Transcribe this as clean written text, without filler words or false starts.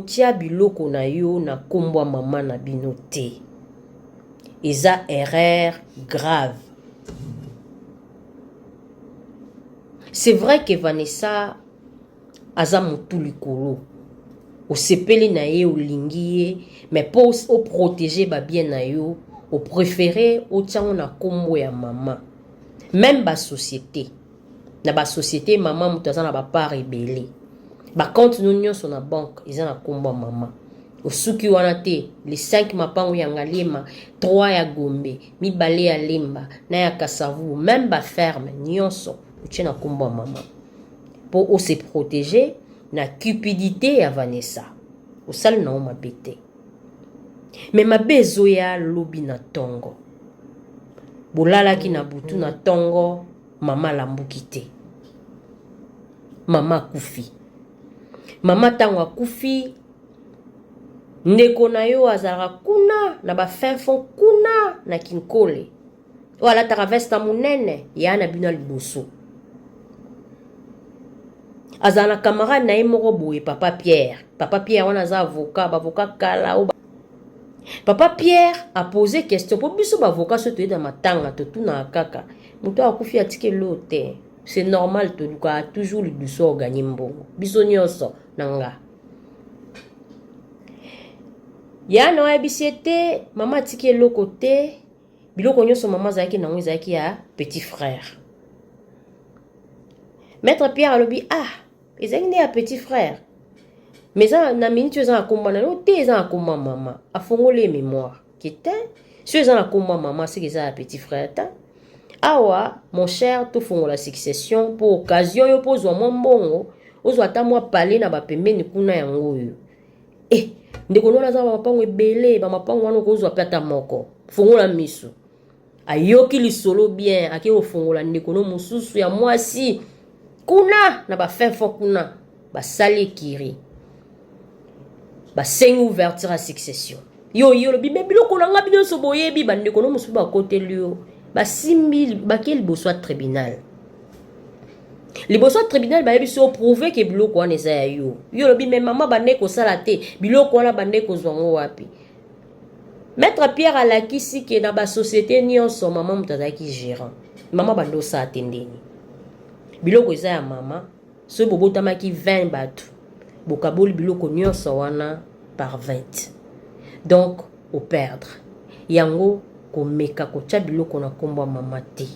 Kotia biloko na yo na kombo ya mama na bino te. Eza erreur grave. C'est vrai que Vanessa aza mutu likolo. Osepeli na ye, olingi ye, mais po o protéger ba bien na yo, o préférer otia ngo na kombo ya mama. Même ba société. Na ba société mama moto aza na ba part ebele. Ba compte no nyonso na banque eza na kombo ya mama. Osuki wana te, les 5 mapango ya Ngaliema, 3 ya Gombe, mibale ya Lemba, na ya Kasavubu, même ba ferme nyonso otie na kombo ya mama. Po o se protéger na cupidité ya Vanessa. Osali na yo mabe te. Mais mabe ezoya lobi na tongo. Bolalaki na butu na tongo, mama alambuki te. Mama akufi. Mama ntango akufi, ndeko na yo azalaka kuna na ba fin fond kuna na Kinkole. Oyo alataka veste ya monene ya na bino ya liboso. Azala na camarade na ye moko boye, Papa Pierre. Papa Pierre wana aza avocat, bavocat kala oyo. Papa Pierre a posé question po biso bavocat so toye na matanga totunaka kaka moto akufi atiki eloko te. C'est normal, tolukaka toujours lidusu oganye mbongo biso nyonso na nga. Ya na oyebisi ye te mama atiki eloko te, biloko nyonso mama azalaki nango ezalaki ya petit frère. Maître Pierre alobi ah, ezalaki nde ya petit frère, mais eza na minute oyo eza na komba na yo te, eza na komba mama. Afongoli ye mémoire ke te, so eza na komba mama, seke eza ya petit frère te. Awa mon cher, tofongola succession po occasion yo mpo ozwa mwa mbongo, ozwa ata mwa pale na bapembeni kuna. Yango oyo eh, ndeko nona aza bamapango ebele, bamapango wana okozwa mpe ata moko. Fongola miso. Ayoki lisolo bien, ake kofongola ndeko no mosusu ya mwasi kuna na bafin fond kuna, basali ekiri, basengi ouverture ya succession. Yo yo olobi me biloko na nga bino nyonso boyebi. Bandeko no mosusu bakoteli yo, basimbi, bake liboso ya tribunal. Liboso ya tribunal bayebi so prouve ke biloko wana eza ya yo. Yo olobi me mama bande kosala te, biloko wana bande kozwa ngo wapi? Maître Pierre alakisi ke na basociété nyonso mama moto azalaki gérant. Mama bande osala te, ndeni biloko eza ya mama? Soki bobotamaki 20 bato, bokaboli biloko nyonso wana par 20, donc operdre yango. Komeka kotia biloko na nkombo ya mama te.